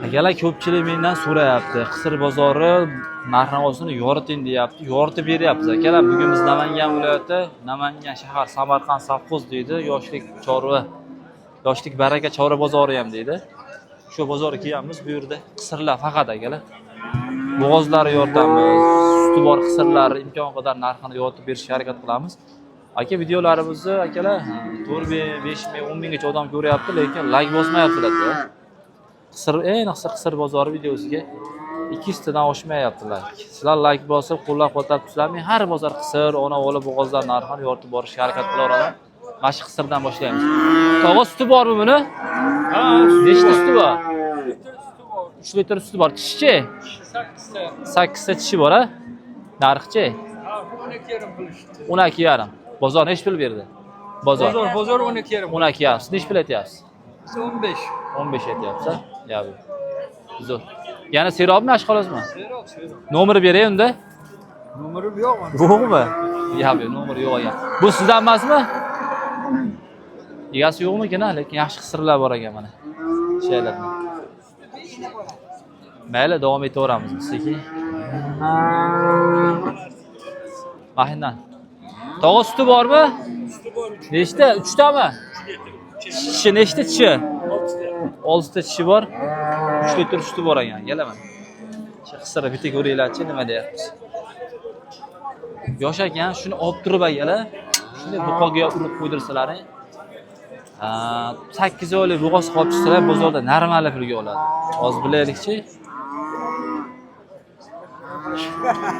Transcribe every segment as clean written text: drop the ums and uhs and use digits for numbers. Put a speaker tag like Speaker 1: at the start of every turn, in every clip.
Speaker 1: Akalar, ko'pchilik mendan so'rayapti. Qisir bozori narx-navosini yoriting deyapti. Yoritib beryapmiz akalar. Bugun biz Namangan viloyati, Namangan shahar, Samarqand sovxoz deydi. Yoshlik chorva, Yoshlik baraka chorva bozori ham deydi. Shu bozorga kelganmiz. Bu yerda qisirlar faqat akalar. Bo'g'ozlari yoritamiz, suti bor qisirlar imkon qadar narxini yoritib berishga harakat qilamiz. Aka, videolarimizni akalar 4 ming, 5 ming, 10 minggacha odam ko'ryapti, lekin layk bosmayaptilar. Qisir, ayniqsa qisir bozori videosiga 200 tadan oshmayapti layk. Sizlar layk bosib, qo'llab-quvvatlab tursalar, men har bozor qisir, ona bola bo'g'ozlar narxini yoritib borishga harakat qilaveraman. Mana shu qisirdan boshlaymiz. Tog'a, suti bormi buni?
Speaker 2: Ha,
Speaker 1: Nechta suti bor?
Speaker 2: Suti bor.
Speaker 1: 3 litr suti bor. Tishichi?
Speaker 2: 8 ta.
Speaker 1: 8 ta tishi bor, a? Narxichi?
Speaker 2: Ha, 12,5 qilishdi.
Speaker 1: 12,5. Bozor nechi pul berdi? Bozor.
Speaker 2: Bozor 12,5.
Speaker 1: 12,5. Siz nechi pul aytyapsiz?
Speaker 2: Biz 15.
Speaker 1: 15 aytyapsiz, a? Ya bu. Zo'r. Yana serobmi, ashxolozmi?
Speaker 2: Serob, serob.
Speaker 1: Nomeri beray unda?
Speaker 2: Nomerim yo'q.
Speaker 1: Yo'qmi? Ya bu nomeri yo'q ekan. Bu sizdan emasmi? Egasi yo'qmikin, a? Lekin yaxshi qisirlar bor ekan mana. Shaylardan. Mayli, davom etaveramiz biz sekin. Mahindan. Tog'a, suti bormi?
Speaker 2: Suti bor 3.
Speaker 1: Nechta? 3 tami? Tishi nechta tishi?
Speaker 2: 6 ta.
Speaker 1: 6 ta tishi bor. 3 litr suti bor ekan. Kelaman. Shu qisirni bitta ko'ringlarchi, nima deyapmiz. Yosh ekan, shuni olib turib akalar, shunday buqaga urib qo'ydirsalaring, 8 oylik bo'g'oz qolib chiqsalar, bozorda normal pulga oladi. Hozir bilaylikchi.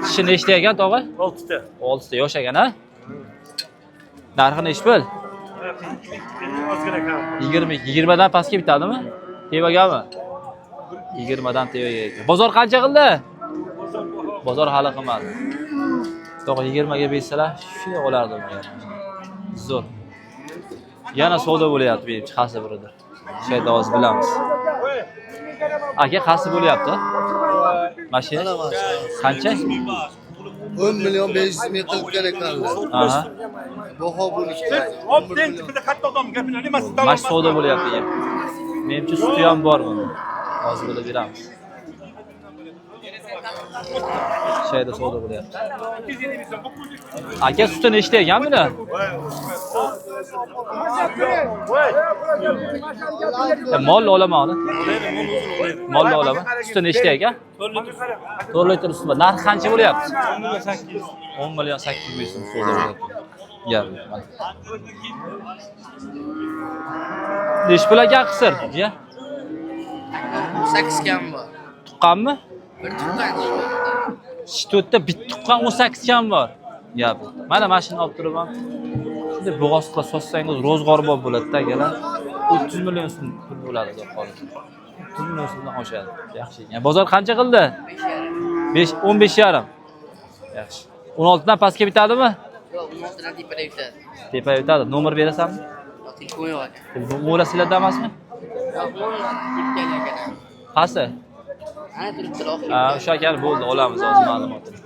Speaker 1: Tishi nechta ekan, tog'a?
Speaker 2: 6 ta.
Speaker 1: 6 ta yosh ekan, a? Narxi nechi pul?
Speaker 2: Ozgina kam.
Speaker 1: 20, 20 dan pastga bitadimi? Tevagami? 20 dan tevaga ekan. Bozor qancha qildi? Bozor hali qilmadi. To'g'ri, 20 ga bersalar, shunday olardim. Zo'r. Yana savdo bo'lyapti, menimcha, qaysi biridir. Shu yerda hozir bilamiz. Aka, qaysi bo'lyapti? Mashina qancha?
Speaker 3: 10 million 500 ming qilib kerak.
Speaker 1: Aha.
Speaker 3: Baho bo'lishdi.
Speaker 4: Obden tipida katta odam gapini nimasi.
Speaker 1: Mana shu savdo bo'lyapti ekan. Menimcha, suti ham bor buni. Hozir bilib beramiz. Shu yerda savdo bo'lyapti. Aka, suti nechta ekan buni? Mol olaman holi. Molni olaman. Suti nechta ekan? 4 litr suti bor. Narxi qancha bo'lyapti? 10 million 800 ming so'm savdo bo'lyapti. Gap yo'q, mana. Nechi pul ekan qisir? Ya?
Speaker 5: 8 kam bor.
Speaker 1: Tuqqanmi?
Speaker 5: Bir tuqqan.
Speaker 1: Tishi to'rtta, bitta tuqqan 18 kam bor. Gap. Mana shuni olib turib ham shunday bo'g'oz qilib sotsangiz ro'zg'orbop bo'ladi-da, akalar. 30 million so'm pul bo'ladi, xudo xohlasa. 30 million so'mdan oshadi. Yaxshi ekan. Bozor qancha qildi? 5 15,5. Yaxshi. 16 dan pastga bitadimi?
Speaker 5: Yo'q, 16 dan tepada bitadi.
Speaker 1: Tepaga bitadi. Nomer berasanmi?
Speaker 5: Yo'q, telefon yo'q aka.
Speaker 1: Telefon o'g'lasizlarda emasmi?
Speaker 5: Yo'q, tepgan aka.
Speaker 1: Qaysi?
Speaker 5: Ana turibdi oxiri.
Speaker 1: Ha, o'sha akani bo'ldi, olamiz hozir ma'lumotini.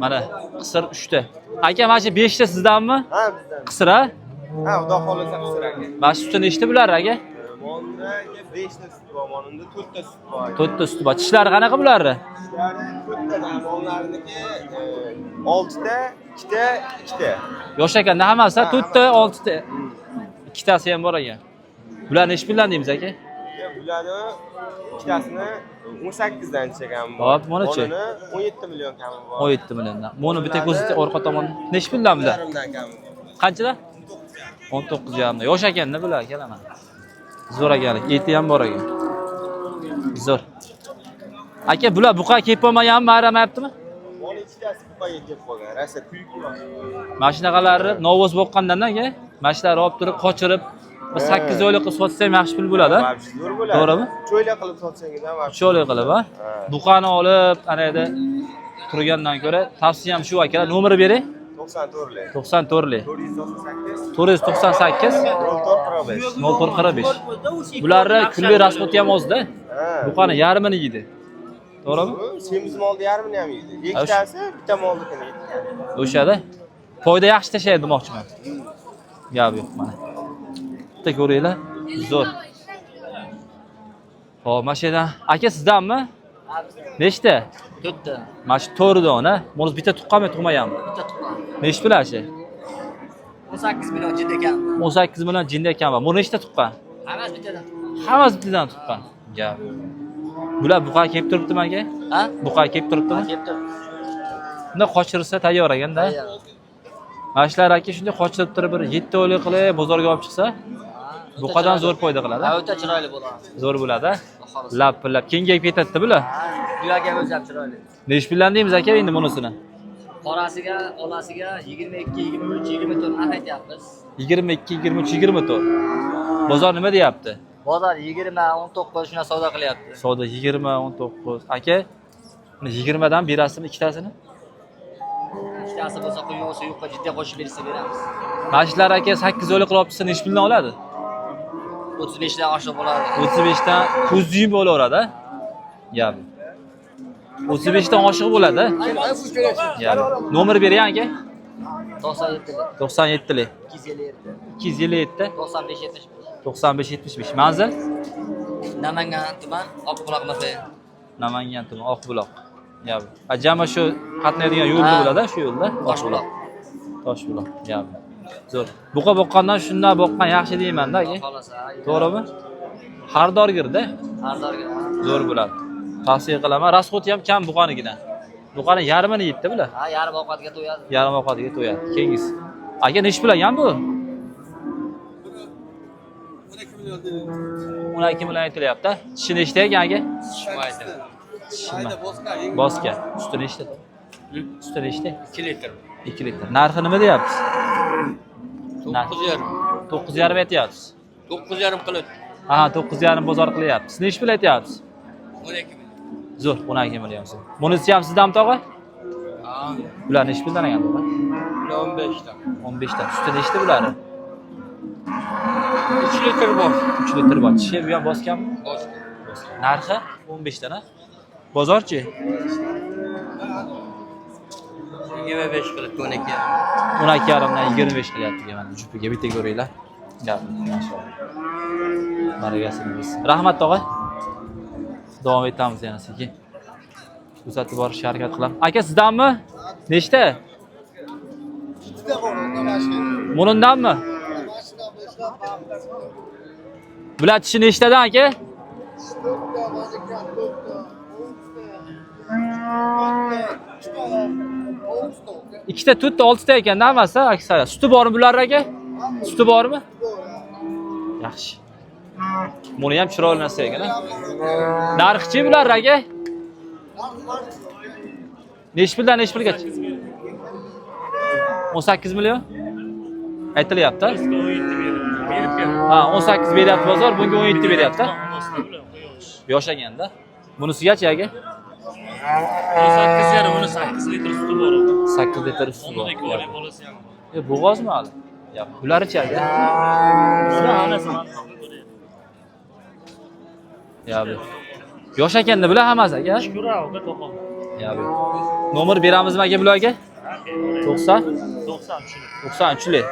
Speaker 1: Mana qisir 3 ta. Aka, mana shu 5 ta sizdanmi?
Speaker 6: Ha, bizdan.
Speaker 1: Qisir, ha?
Speaker 6: Ha, xudo xohlasa qisir aka.
Speaker 1: Mana shu suti nechta bular aka?
Speaker 6: Molda aka 5 ta sut bor, molunda 4 ta sut bor.
Speaker 1: 4 ta suti bor. Tishlari qanaqa bularni?
Speaker 6: Tishlari 4 ta, mollarniki 6 ta, 2 ta, 2 ta.
Speaker 1: Yosh ekanda hammasi, 4 ta, 6 ta. Ikkitasi ham bor ekan. Bular nechi puldan deymiz aka?
Speaker 6: Bularni ikkitasini 18 dan kami bor.
Speaker 1: Hop, buni-chi?
Speaker 6: Buni 17 million kami bor.
Speaker 1: 17 milliondan. Buni bitta ko'zi orqa tomon nechi puldan bular?
Speaker 6: Yarimdan kami bor.
Speaker 1: Qanchadan? 19,5 dan. Yosh ekanda bular akalar mana. Zo'r ekan, eti ham bor ekan. Zo'r. Aka, bular buqa kelib qolmaganmi, mayramayaptimi?
Speaker 6: Mol ikkitasi buqaga kelib qolgan. Rosa kuyib qolgan.
Speaker 1: Mana shunaqalari novvoz boqqandan aka, mana shularni olib turib, qochirib, bir 8 oylik qilib sotsa ham yaxshi pul bo'ladi. a?
Speaker 6: Вообще zo'r bo'ladi.
Speaker 1: To'g'rimi?
Speaker 6: Cho'yla qilib sotsangiz ham вообще.
Speaker 1: 3 oylik qilib, ha?
Speaker 6: Ha.
Speaker 1: Buqani olib, ana yerda turgandan ko'ra tavsiyam shu akalar. Nomeri beray.
Speaker 6: 94 lik.
Speaker 1: 94 lik.
Speaker 6: 498
Speaker 1: 498
Speaker 6: 0445.
Speaker 1: 0445. Bularni kunlik rasxodi ham ozda.
Speaker 6: Ha.
Speaker 1: Buqani yarmini yeydi. To'g'rimi?
Speaker 6: Bu semiz molni yarmini ham yeydi. Ikkitasi bitta molnikini yeydi.
Speaker 1: O'shada foyda yaxshi tashlaydi demoqchiman. Gap yo'q mana. Bitta ko'ringlar, zo'r. Xo'p, mana shu yerdan aka sizdanmi? Nechta?
Speaker 5: To'rtta.
Speaker 1: Mana shu 4 dona. Buni bitta tuqqanmi, tug'maganmi?
Speaker 5: Bitta tuqqan.
Speaker 1: Nechta pul shu?
Speaker 5: 18 million jinda ekan.
Speaker 1: 18 million jinda ekan va. Buni nechta tuqqan?
Speaker 5: Hammasi bittadan tuqqan.
Speaker 1: Hammasi bittadan tuqqan. Gap. Bular buqa kelib turibdimi aka?
Speaker 5: Ha?
Speaker 1: Buqa kelib turibdimi?
Speaker 5: Kelib turibdi.
Speaker 1: Bunda qochirilsa tayyor ekanda. Mana shular aka shunday qochirib turib bir 7 oylik qilib bozorga olib chiqsa, buqadan zo'r foyda qiladi.
Speaker 5: Ha, o'ta chiroyli bo'ladi.
Speaker 1: Zo'r bo'ladi. Lap pillab kengayib ketadi bular.
Speaker 5: Buyoqga o'zi ham chiroyli.
Speaker 1: Nechi puldan deymiz aka endi bunisini?
Speaker 5: Qorasiga, olasiga 22, 23, 24 narx aytyapmiz.
Speaker 1: 22, 23, 24. Bozor nima deyapti?
Speaker 5: Bozor 20, 19 shuna savdo qilyapti.
Speaker 1: Savdo 20, 19. Aka, buni 20 dan berasizmi ikkitasini?
Speaker 5: Ikkitasi bo'lsa quyi bo'lsa yo'qqa jiddiy qo'shib bersa beramiz.
Speaker 1: Mana shular aka 8 oylik qilib olib chiqsa nechi puldan oladi?
Speaker 5: 35 dan oshiq bo'ladi.
Speaker 1: 35 dan ko'z yumib olaveradi. Gap. 35 dan oshiq bo'ladi. Gap. Nomer bering aka.
Speaker 5: 97
Speaker 1: 97 lik.
Speaker 5: 257
Speaker 1: 257
Speaker 5: 95 75.
Speaker 1: 95 75. Manzil?
Speaker 5: Namangan tuman Oqbuloq MFA.
Speaker 1: Namangan tuman Oqbuloq. Gap. Jama shu qatnaydigan yo'lda bo'ladi, shu yo'lda.
Speaker 5: Toshbuloq.
Speaker 1: Toshbuloq. Gap. Zo'r. Buqa boqqandan shundan boqqan yaxshi deyman-da aka.
Speaker 5: Xohlasa.
Speaker 1: To'g'rimi? Xaridorgirda.
Speaker 5: Xaridorgir.
Speaker 1: Zo'r bo'ladi. Tavsiya qilaman. Rasxodi ham kam buqanikidan. Buqani yarmini yetdi bular.
Speaker 5: Ha, yarim ovqatga to'yadi.
Speaker 1: Yarim ovqatiga to'yadi. Keyingisi. Aka nechi pul ekan bu? 12 million aytilyapti. Tishi nechta ekan aka? Tishmaydi. Bosgan. Suti nechta? Suti nechta?
Speaker 2: 2 litr.
Speaker 1: 2 litr. Narxi nima deyapsiz?
Speaker 2: 9,5.
Speaker 1: 9,5 aytyapsiz.
Speaker 2: 9,5 qilib.
Speaker 1: Aha, 9,5 bozor qilyapsiz. Nechi pul aytyapsiz?
Speaker 2: 12 million.
Speaker 1: Zo'r, 12 million so'm. Bunisi ham sizdanmi tog'a?
Speaker 2: Ha.
Speaker 1: Bular nechi puldan ekan tog'a?
Speaker 2: 15 ta.
Speaker 1: 15 ta. Suti nechta bulari?
Speaker 2: 3 litr bor.
Speaker 1: 3 litr bor. Tishi bu ham bosganmi?
Speaker 2: Bosgan.
Speaker 1: Narxi 15 dan, a? Bozorchi?
Speaker 5: 25 qilib 12.
Speaker 1: 12,5 dan 25 qilyapti mana jupiga bitta ko'ringlar. Gap, mashalloh. Barakasini bersin. Rahmat tog'a. Davom etamiz yana sekin. Kuzatib borishga harakat qilamiz. Aka sizdanmi? Nechta?
Speaker 3: Ikkita bor, unda mashina.
Speaker 1: Burundanmi?
Speaker 3: Mashina beshlab
Speaker 1: Bular tishi nechtadan aka?
Speaker 3: to'rtta, mana to'rtta, oltita, ikkita, oltita.
Speaker 1: Ikkita, to'rtta, oltita ekan, hammasi aksariyat. Suti bormi bular aka? Suti bormi? Yaxshi. Buni ham chiroyli narsa ekan, a? Narxichi bular aka? Nechi puldan nechi pulgacha? 18 million aytilyapti. Ha, 18 beryapti bozor, bunga 17 beryapti. Yosh ekanda. Bunisigachi aka?
Speaker 7: 8,5, uni 8 litr suti bor.
Speaker 1: 8 litr suti bor.
Speaker 7: 12 oylik bolasi ham bor.
Speaker 1: Bo'g'ozmi hali? Yo'q. Bularichi aka? Yo'q. Yosh ekanda bular hammasi aka.
Speaker 7: Ko'ra, aka to'qon.
Speaker 1: Yo'q. Nomer beramizmi aka bularga? 90
Speaker 7: 93
Speaker 1: 93lik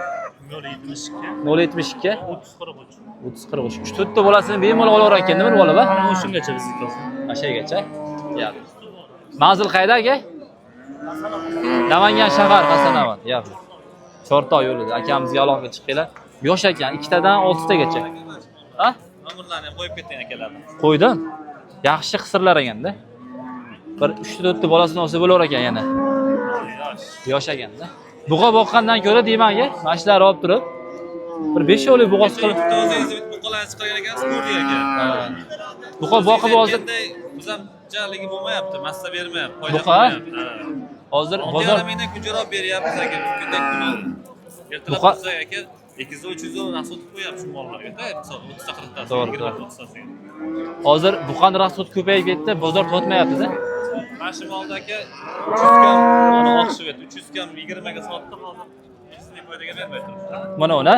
Speaker 7: 072
Speaker 1: 072
Speaker 7: 30 43.
Speaker 1: 30 43. 3 to'rtta bolasini bemalol olaverar ekan, nima bola?
Speaker 7: Mana o'shungacha bizniki hozir.
Speaker 1: Mana shu yergacha. Yo'q. Manzil qayerda aka? Namangan shahar, Hasanobod. Yo'q. Chortoq yo'lida akamizga aloqaga chiqinglar. Yosh ekan, ikkitadan oltitagacha. Ha?
Speaker 7: Nomerlarni ham qo'yib ketding akalarni.
Speaker 1: Qo'ydim. Yaxshi qisirlar ekanda. Bir 3 ta 4 ta bolasini olsa bo'lar ekan yana.
Speaker 7: Yosh.
Speaker 1: Yosh ekanda. Buqa boqqandan ko'ra deyman aka, mana shularni olib turib bir 5 oylik bo'g'oz qilib
Speaker 7: Bitta o'zingiz buqalarni chiqargan ekansiz, ko'rdik aka.
Speaker 1: Ha. Buqa boqib hozir
Speaker 7: Biz ham jaligi bo'lmayapti, massa bermayapti, foyda
Speaker 1: Buqa?
Speaker 7: qilmayapti. Ha.
Speaker 1: Hozir
Speaker 7: Olti
Speaker 1: bozor
Speaker 7: yarim mingdan kunjaroq beryapmiz aka, kunda kuni. Ertalab
Speaker 1: Buqa-
Speaker 7: tursak aka, 200 300 rasxod qo'yapmiz shu mollarga, da, misol 30 ta 40 tasi,
Speaker 1: To'g'ri,
Speaker 7: 20
Speaker 1: to'g'ri.
Speaker 7: 30tasiga.
Speaker 1: Hozir buqani rasxod ko'payib ketdi, bozor totmayapti-da.
Speaker 7: Mana shu molda aka 300 kam, mana oqshib 300 kam 20 ga sotdi hozir. Hechning foydaga bermay turibdi.
Speaker 1: Mana uni.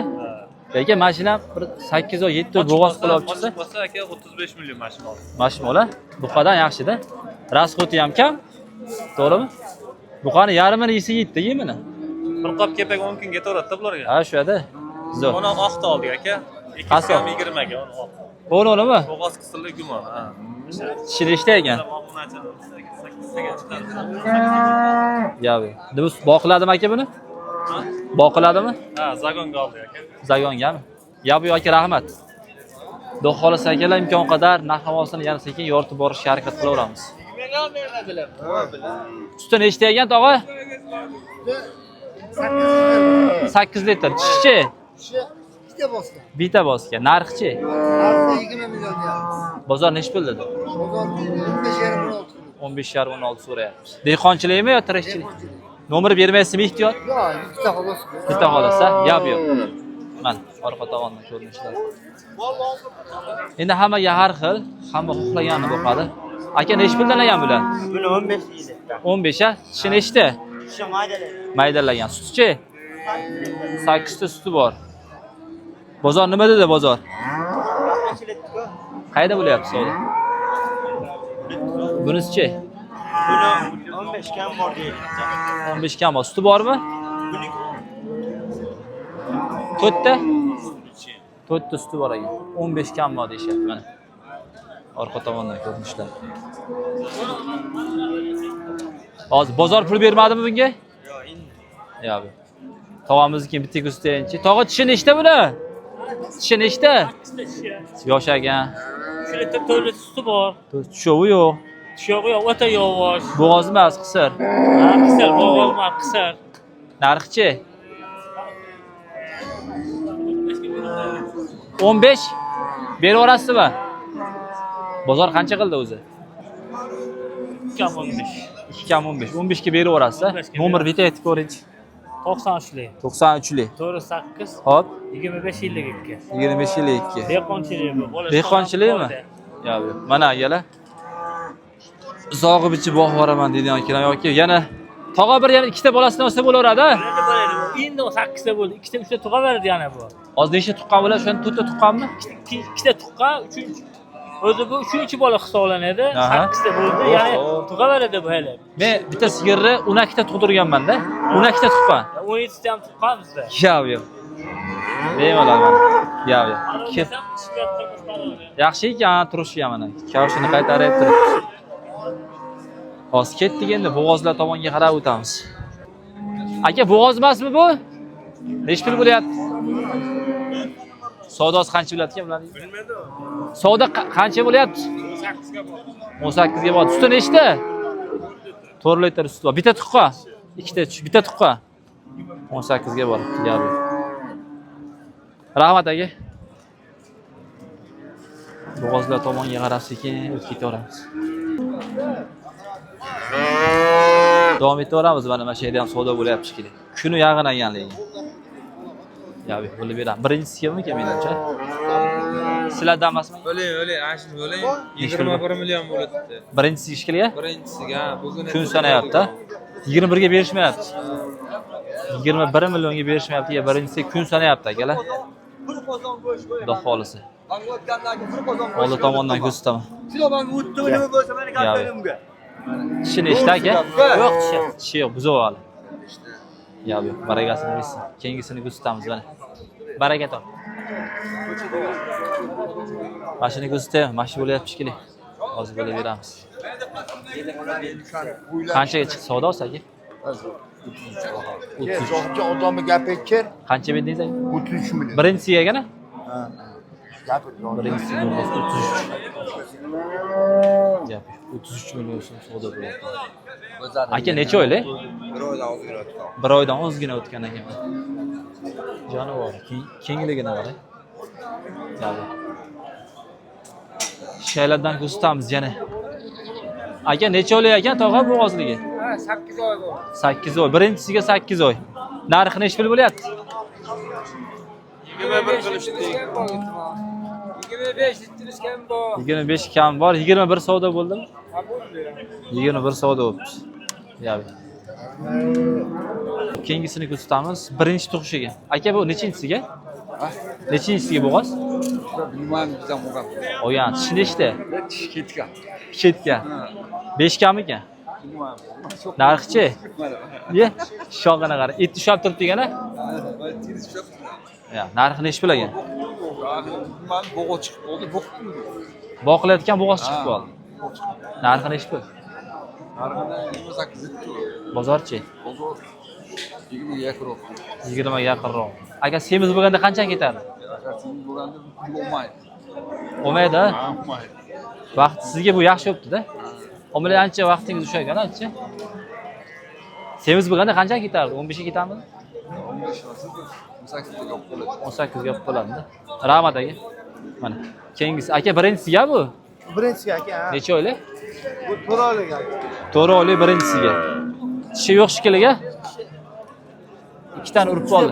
Speaker 1: Lekin mashina bir 8 oy, 7 oy bo'g'oz qilib olib chiqsa,
Speaker 7: Ochiq bo'lsa aka 35 million mana shu mol.
Speaker 1: mana shu mola buqadan yaxshi-da. Rasxodi ham kam. To'g'rimi? Buqani yarmini yesa yetdi yemini.
Speaker 7: Bir qop kepak 10 kunga ketaveradi bularga.
Speaker 1: Ha, shu yerda. Zo'r.
Speaker 7: Mana oqni oldik aka. Ikkisi kam 20 ga, uni oq.
Speaker 1: O'ni o'nimi?
Speaker 7: Bo'g'oz qisirlik gumon, ha.
Speaker 1: Tishi nechta ekan?
Speaker 7: Sakkiztaga chiqadi.
Speaker 1: Yo'q. Nima boqiladimi aka buni? Boqiladimi?
Speaker 7: Ha, zagonga oldi aka.
Speaker 1: Zagongami? Yo'q, yo'q aka, rahmat. Xudo xohlasa akalar, imkon qadar narx navosini yana sekin yoritib borishga harakat qilaveramiz. Suti nechta ekan tog'a? 8 litr. Tishichi?
Speaker 3: Tishi ikkita bosgan.
Speaker 1: Bitta bosgan. Narxichi?
Speaker 3: Narxi 20 million deyapmiz.
Speaker 1: Bozor nechi pul dedi?
Speaker 3: Bozor 15,5 16.
Speaker 1: 15,5 16 so'rayapmiz. Dehqonchilikmi yo tirikchilik? Nomer bermaysizmi ehtiyot?
Speaker 3: Yo'q, ikkita xolos.
Speaker 1: Bitta xolos, ha? Gap yo'q. Mana orqa tomondan ko'rinishlar. Endi hammaga har xil, hamma xohlaganini boqadi. Aka, nechi puldan ekan bular?
Speaker 5: Buni 15 deydi.
Speaker 1: 15 a? Tishi nechta?
Speaker 5: Tishi maydalaydi.
Speaker 1: Maydalangan. Sutichi? 8 ta suti bor. Bozor nima dedi bozor? Qayerda bo'lyapti savdo? Bunisichi?
Speaker 5: Buni 15 kam bor deydi.
Speaker 1: 15 kam bor. Suti bormi? To'rtta? To'rtta suti bor ekan. 15 kam bor deyishyapti mana. Orqa tomondan ko'rinishlar. Hozir bozor pul bermadimi bunga?
Speaker 5: Yo'q, endi.
Speaker 1: Yo'q. Tog'amizniki bitta ko'rsatayinchi. Tog'a, tishi nechta buni? Tishi nechta? Yosh ekan.
Speaker 7: Shu to'rtta suti bor.
Speaker 1: Tushovi yo'q.
Speaker 7: Tushog'i yo'q, o'ta yovvosh.
Speaker 1: Bo'g'oz emas, qisir.
Speaker 7: Ha, qisir, bo'g'oz emas, qisir.
Speaker 1: Narxichi? 15 beraverasizmi? Bozor qancha qildi o'zi?
Speaker 7: Kam 15.
Speaker 1: 2 kam 15. 15 ga beraverasiz, a?
Speaker 7: 15 ga
Speaker 1: Nomer bitta aytib ko'ringchi.
Speaker 7: 93lik.
Speaker 1: 93lik.
Speaker 7: 48
Speaker 1: Hop,
Speaker 7: 25 52.
Speaker 1: 25 52.
Speaker 7: Dehqonchilik bu. Bola
Speaker 1: Dehqonchilikmi? Yo'q, yo'q. Mana akalar. Zog'ib ichib boqib boraman deydigan akalar yoki yana tog'a bir yana ikkita bolasini olsa bo'laveradi. a?
Speaker 7: Endi 8 ta bo'ldi. Ikkita, uchta tug'averdi yana bu.
Speaker 1: Hozir nechta tuqqan bo'ladi? O'shani to'rtta tuqqanmi?
Speaker 7: Ikkita tuqqan, uchinchi. O'zi bu uchinchi bola hisoblanadi.
Speaker 1: Aha.
Speaker 7: 8 ta bo'ldi, ya'ni
Speaker 1: Oho.
Speaker 7: tug'averadi bu hali.
Speaker 1: Men bitta sigirni 12 ta tug'dirganman-da. 12 ta tuqqan.
Speaker 7: 17 ta ham tuqqan bizda.
Speaker 1: Yo'q, yo'q. Bemalol mana. Yo'q, yo'q. Kim? Yaxshi ekan, turishi ham mana. Kavshini qaytarib turibdi. Hozir ketdik endi bo'g'ozlar tomonga qarab o'tamiz. Aka, bo'g'oz emasmi bu? Nechi pul bo'lyapti? Savdosi qancha bo'lyapti ekan bularning? Bilmadim. Savdo qancha bo'lyapti? 18 ga bor. Suti nechta? 4 litr suti bor. Bitta tuqqan. Ikkita bitta tuqqan. 18 ga boribdi, gap yo'q. Rahmat aka. Bo'g'ozlar tomonga qarab sekin o'tib ketaveramiz. Davom etaveramiz, mana shu yerda ham savdo bo'lyapti shekilli. Kuni yaqin ekan lekin. Ya, bo'lib beramiz. Birinchisi kimmi menimcha? Sizlardan emasmi?
Speaker 8: O'ling, o'ling, ana shuni o'ling.
Speaker 1: Nechi pul?
Speaker 8: 21 million bo'libdi.
Speaker 1: Birinchisi ishkilga?
Speaker 8: Birinchisiga, ha, bugun
Speaker 1: Kun sanayapti. 21 ga berishmayapti. 21 millionga berishmayapti. Ya birinchisi kun sanayapti akalar. Xudo xolisi. Oldi tomondan ko'rsataman. Ya, tishi nechta aka?
Speaker 5: Yo'q tishi.
Speaker 1: Tishi yo'q, buzov hali. Ya yo'q, barakasini bersin. Keyingisini ko'rsatamiz mana. Baraka top. Mana shuni ko'rsataymi? Mana shu bo'lyapti shekilli. Hozir bo'lib beramiz. Qanchaga chiqdi savdosi aka? 33.
Speaker 3: Zohidjon odamni gapi kir,
Speaker 1: Qancha berdingiz aka?
Speaker 3: 33 million.
Speaker 1: Birinchisiga ekana?
Speaker 3: Gapir.
Speaker 1: Birinchisiga 33. Gap yo'q. 33 million so'm savdo bo'lyapti. Aka necha oylik?
Speaker 2: Bir oydan ozgina o'tgan.
Speaker 1: Bir oydan ozgina o'tgan ekan. Jonivor, kengligini qarang. Gap yo'q. Shaylardan ko'rsatamiz yana. Aka necha oylik ekan tog'a bo'g'ozligi?
Speaker 8: Ha, 8 oy bu.
Speaker 1: 8 oy. Birinchisiga 8 oy. Narxi nechi pul bo'lyapti?
Speaker 8: 21 qilishdik. 25 ittirishgan bor.
Speaker 1: 25 kam bor. 21 savdo bo'ldimi?
Speaker 8: Ha, bo'ldi.
Speaker 1: 21 savdo bo'libdi. Yo'q. Keyingisini ko'rsatamiz. Birinchi tug'ishiga. Aka, bu nechinchisiga? Nechinchisiga bo'g'oz?
Speaker 2: Bilmadim, bizdan bo'lgan.
Speaker 1: Olgan. Tishi nechta?
Speaker 2: Tish ketgan.
Speaker 1: Ketgan. 5 kamikan? Narxichi? Ye, shoxini qara. Etni ushlab turibdi ekan-a? Ya, narxi nechi pul ekan?
Speaker 2: Bo'g'oz chiqib qoldi, boqib.
Speaker 1: Boqilayotgan bo'g'oz chiqib qoldi. Narxi nechi pul?
Speaker 2: Narxini 28 etdi.
Speaker 1: Bozorchi?
Speaker 2: Bozor 20 ga yaqinroq.
Speaker 1: 20 ga yaqinroq. Agar semiz bo'lganda qancha ketadi?
Speaker 2: Agar semiz bo'lganda pul olmaydi.
Speaker 1: Olmaydi, ha?
Speaker 2: Ha, olmaydi.
Speaker 1: Vaqt sizga bu yaxshi bo'pti-da. Omila ancha vaqtingiz ushlaydi, ancha. Semiz bo'lganda qancha ketardi? 15 ga ketarmidi?
Speaker 2: 15 olsa 18 ga olib qoladi.
Speaker 1: 18 ga olib qoladi-da. Rahmat aka. Mana. Keyingisi aka birinchisiga bu.
Speaker 3: Birinchisiga aka. Ha.
Speaker 1: Necha oylik?
Speaker 3: Bu 4 oylik aka.
Speaker 1: 4 oylik birinchisiga. Tishi yo'q shekilli. Ikkitani urib qoldi.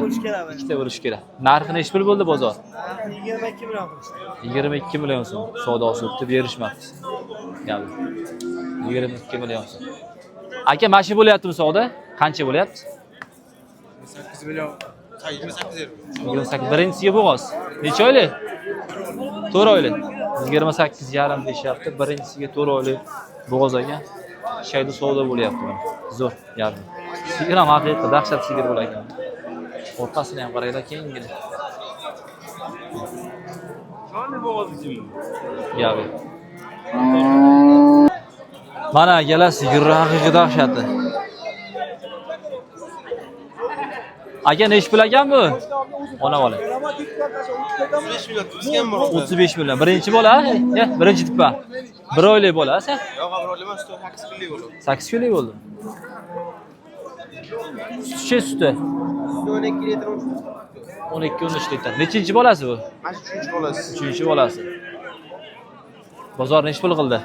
Speaker 1: Ikkita bo'lishi kerak. Narxi nechi pul bo'ldi bozor?
Speaker 3: 22 million qilishdi.
Speaker 1: 22 million so'm savdosi o'tdi, berishmabdi. Gap. 22 million so'm. Aka, mana shu bo'lyaptimi savdo? Qancha bo'lyapti?
Speaker 6: 8 million. 28 yarim.
Speaker 1: 28 birinchisiga bo'g'oz. Necha oylik? 4 oylik. 28,5 deyishyapti. Birinchisiga 4 oylik bo'g'oz ekan. Shayda savdo bo'lyapti mana. Zo'r yarim. Sigir ham haqiqiy dahshat sigir bo'lar ekan. Orqasini ham qaranglar, kengina. Gabi. Mana akalar sigirni haqiqiy dahshati. Aka nechi pul ekan bu? Ona bola.
Speaker 6: 35 million.
Speaker 1: 35 million. Birinchi bola, ya, birinchi tipa. Bir oylik bola, sen?
Speaker 6: Yo'q, bir oylik emas, 8 kunlik bo'ldi.
Speaker 1: 8 kunlik bo'ldi. Sutchi suti.
Speaker 6: 12 litr.
Speaker 1: 12-13 litr. Nechinchi bolasi bu?
Speaker 6: Mana shu 3-chi bolasi.
Speaker 1: 3-chi bolasi. Bozor nechi pul qildi?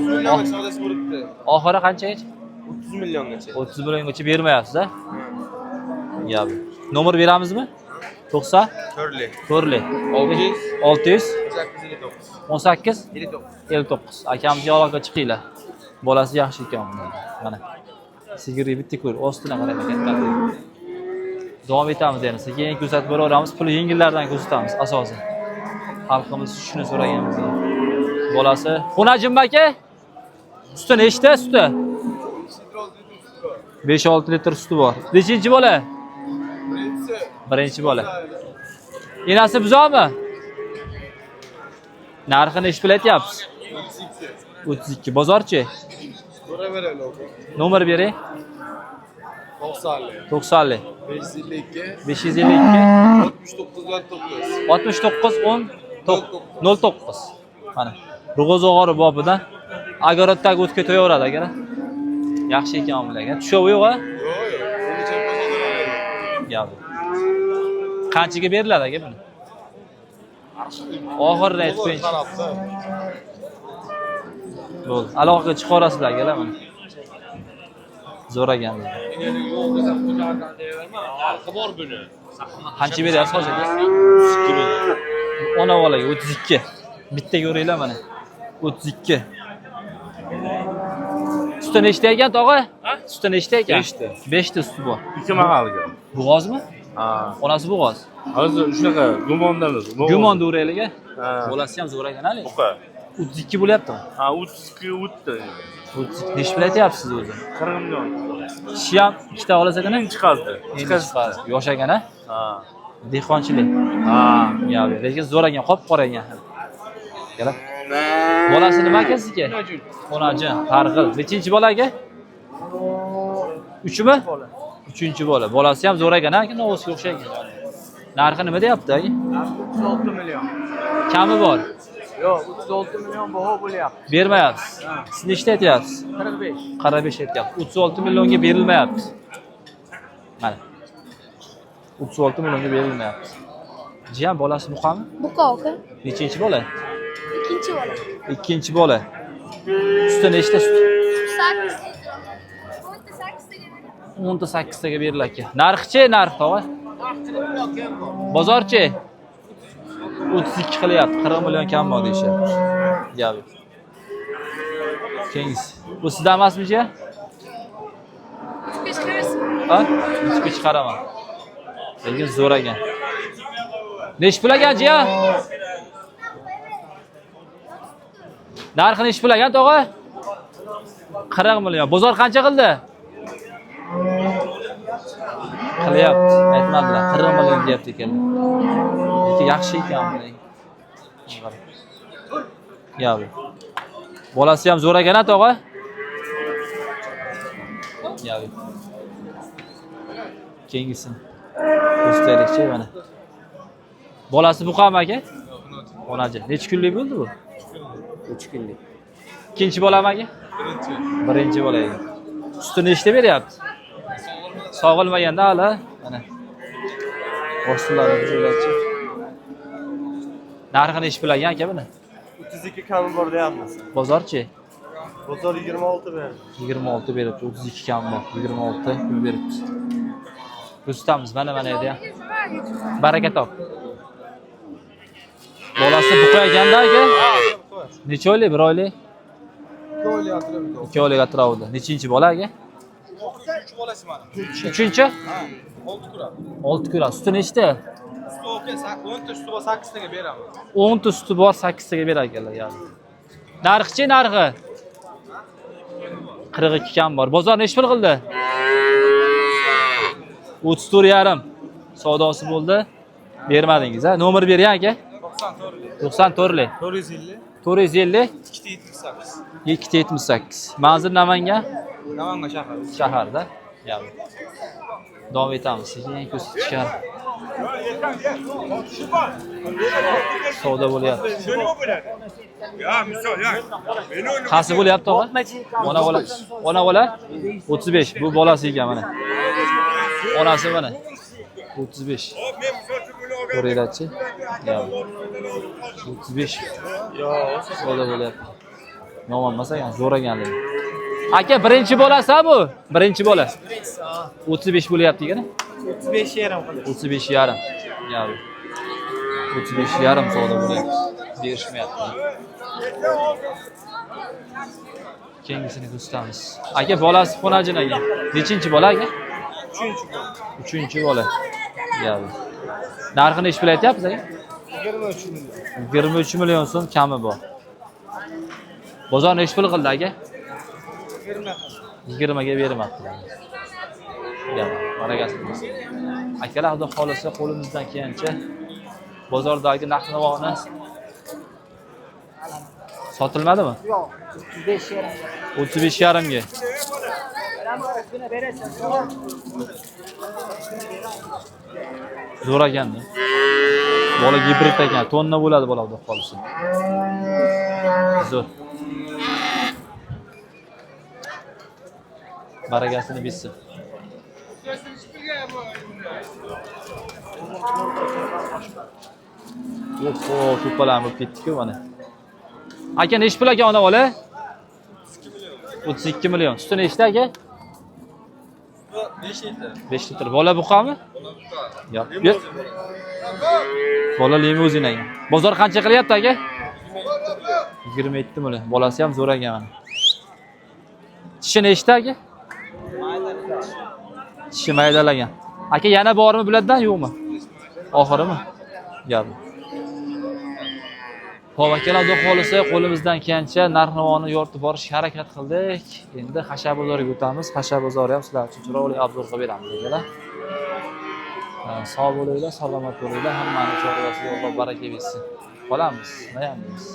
Speaker 6: Million savdosi bo'libdi.
Speaker 1: Oxiri qanchagacha?
Speaker 6: 30 milliongacha.
Speaker 1: 30 milliongacha bermayapsiz, a? Gap. Nomer beramizmi? 90
Speaker 6: To'rtlik.
Speaker 1: 4lik.
Speaker 6: 600
Speaker 1: 600
Speaker 6: 18 59.
Speaker 1: 18
Speaker 6: 59.
Speaker 1: 59. Akamizga aloqa chiqinglar. Bolasi yaxshi ekan. Mana. Sigirni bitta ko'r, ostini qarang katta. Davom etamiz yana. Sekin ko'rsatib boraveramiz. Puli yengillardan ko'rsatamiz asosan. Xalqimiz shuni so'ragan bizdan. Bolasi Xunajim aka, suti nechta suti? 5-6 litr suti bor. Nechinchi bola? Birinchi bola. Enasi buzoqmi? Narxini nechi pul aytyapsiz? 32. Bozorchi? Nomer bering.
Speaker 6: 90lik.
Speaker 1: 90lik.
Speaker 6: 552
Speaker 1: 552
Speaker 6: 69 9.
Speaker 1: 69 10 09. Mana. Ro'g'oz bobidan Agorodagi o'tga to'yaveradi akalar. Yaxshi ekan bular aka. Tushovi yo'q a?
Speaker 6: Yo'q, yo'q. Uni
Speaker 1: Gap. Qanchaga beriladi aka buni? Oxirini aytib qo'yingchi. Bo'ldi. Aloqaga chiqaverasizlar akalar mana. Zo'r ekan.
Speaker 7: Narxi bor buni.
Speaker 1: Qancha beryapsiz hozir aka? Ona bolaga 32. Bitta ko'ringlar mana. 32. Suti nechta ekan tog'a? Suti nechta ekan?
Speaker 7: Beshta.
Speaker 1: 5 ta suti bor.
Speaker 7: Ikki mahalga.
Speaker 1: Bo'g'ozmi?
Speaker 7: Ha.
Speaker 1: Onasi bo'g'oz.
Speaker 7: Hozir shunaqa gumondamiz.
Speaker 1: Gumon uraylik a.
Speaker 7: Ha.
Speaker 1: Bolasi ham zo'r ekan hali.
Speaker 7: Buqa.
Speaker 1: 32 bo'lyaptimi?
Speaker 7: Ha, 32 o'tdi.
Speaker 1: 32 nechi pul aytyapsiz o'zi?
Speaker 7: 40 million.
Speaker 1: Tishi ham ikkita olsa ekan.
Speaker 7: Chiqazdi.
Speaker 1: Endi chiqadi. Yosh ekan a?
Speaker 7: Ha.
Speaker 1: Dehqonchilik.
Speaker 7: Ha.
Speaker 1: Ya, lekin zo'r ekan, qop-qora ekan. Kelib. Bolasi nima aka sizniki? Xonajin, targ'il. Nechinchi bola aka? Uchmi? Uchinchi bola. Bolasi ham zo'r ekan, aka, novvosga o'xshaydi. Narxi nima deyapti aka?
Speaker 8: 36 million.
Speaker 1: Kami bor.
Speaker 8: Yo'q, 36 million baho bo'lyapti.
Speaker 1: Bermayapsiz. Siz nechta aytyapsiz?
Speaker 8: 45.
Speaker 1: 45 aytyapti. 36 millionga berilmayapti. Mana. 36 millionga berilmayapti. Jiyan bolasi buqami?
Speaker 9: Buqa aka.
Speaker 1: Nechinchi bola?
Speaker 9: Ikkinchi bola.
Speaker 1: Ikkinchi bola. Suti nechta sut?
Speaker 9: 8 litr. 10 ta 8taga beradi.
Speaker 1: 10 ta 8 taga berilar aka. Narxichi, narx tog'a? Bozorchi? 32 qilyapti. 40 million kam bor deyishyapti. Gap yo'q. Keyingisi. Bu sizdan emasmi jiyan?
Speaker 9: Uchga chiqarasiz.
Speaker 1: Ha? Uchga chiqaraman. Lekin zo'r ekan. Nechi pul ekan jiyan? Narxi nechi pul ekan tog'a? 40 million. Bozor qancha qildi? Qilyapti, aytmadilar. 40 million deyapti ekanlar. Lekin yaxshi ekan buning. Ya bu. Bolasi ham zo'r ekan, tog'a. Ya bu. Keyingisini ko'rsataylikchi mana. Bolasi buqami aka? Onaji. Necha kunlik bo'ldi bu?
Speaker 5: 3 kunlik.
Speaker 1: Ikkinchi bolami aka?
Speaker 2: Birinchi.
Speaker 1: Birinchi bola ekan. Sutini nechta beryapti? Sog'ilmaganda hali. Mana. Bostirlarni buzilgachi. Narxi nechi pul ekan aka buni?
Speaker 6: 32 kami bor deyapmiz.
Speaker 1: Bozorchi?
Speaker 6: Bozor 26 berdi.
Speaker 1: 26 beribdi, 32 kam bor. 26 pul beribdi. Ko'rsatamiz mana mana yerda ham. Baraka top. Bolasi buqa ekanda aka? Necha oylik? 1 oylik? 2 oylik atrofida. Nechinchi bola aka?
Speaker 2: 3 bolasi mana.
Speaker 1: Uchinchi?
Speaker 2: 6 kura.
Speaker 1: 6 kura. Suti nechta?
Speaker 2: Suti okey, 10 ta suti bor, 8 taga beramiz.
Speaker 1: 10 ta suti bor, 8 taga berar ekanlar ya'ni. Narxichi narxi? 42 kam bor. Bozor nechi pul qildi? 34,5. Savdosi bo'ldi. Bermadingiz, ha? Nomer bering aka. 94 lik.
Speaker 2: 450
Speaker 1: 450
Speaker 2: 278.
Speaker 1: 278. Manzil Namangan
Speaker 2: Namangan shahri.
Speaker 1: shaharda. Ya'ni. Davom etamiz. Sekin ko'rsatishgan. Savdo bo'lyapti. Qaysi bo'lyapti og'a? Ona bola. Ona bola 35. Bu bolasi ekan mana. Onasi mana. 35. Ko'ringlarchi. 35. Savdo bo'lyapti. Yomon emas ekan, zo'r ekan lekin. Aka, birinchi bolasi bu? Birinchi bola. 35 bo'lyapti ekan.
Speaker 8: 35,5 qildi.
Speaker 1: 35,5. Yarim. 35,5 savdo bo'lyapti. Berishmayapti. Keyingisini ko'rsatamiz. Aka, bolasi xonajin aka. Nechinchi bola aka? Uchinchi bola. Yarim. Narxini nechi pul aytyapsiz aka?
Speaker 8: 23 million.
Speaker 1: 23 million so'm kami bor. Bozor nechi pul qildi aka? 20 ga bermabdi. Barakasi bo'lsin. Akalar, xudo xolasa qo'limizdan kelgancha bozordagi narx-navoni sotilmadimi?
Speaker 5: Yo'q, 35,5.
Speaker 1: 35,5 ga. Zo'r ekanda. Bola gibrid ekan, tonna bo'ladi bola xudo xolasa. Zo'r. Barakasini bersin. Oho, to'palar bo'lib ketdi-ku mana. Aka, nechi pul aka ona bola? 32 million. Suti nechta aka?
Speaker 2: 5 litr.
Speaker 1: 5 litr. Bola buqami?
Speaker 2: Bola buqa.
Speaker 1: Yo'q. Bola limuzin ekan. Bozor qancha qilyapti aka? 27 million. Bolasi ham zo'r ekan mana. Tishi nechta aka? Tishi maydalagan. Aka, yana bormi bulardan yo'qmi? Oxirimi? Gap. Xo'p, akalar, xudo xolasa qo'limizdan kelgancha narx-navoni yoritib borishga harakat qildik. Endi Xashab bozoriga o'tamiz. Xashab bozori ham sizlar uchun chiroyli obzor qilib beramiz akalar. Sog' bo'linglar, salomat bo'linglar. Hammani chorvasiga Alloh baraka bersin. Qolamiz, nima ham deymiz.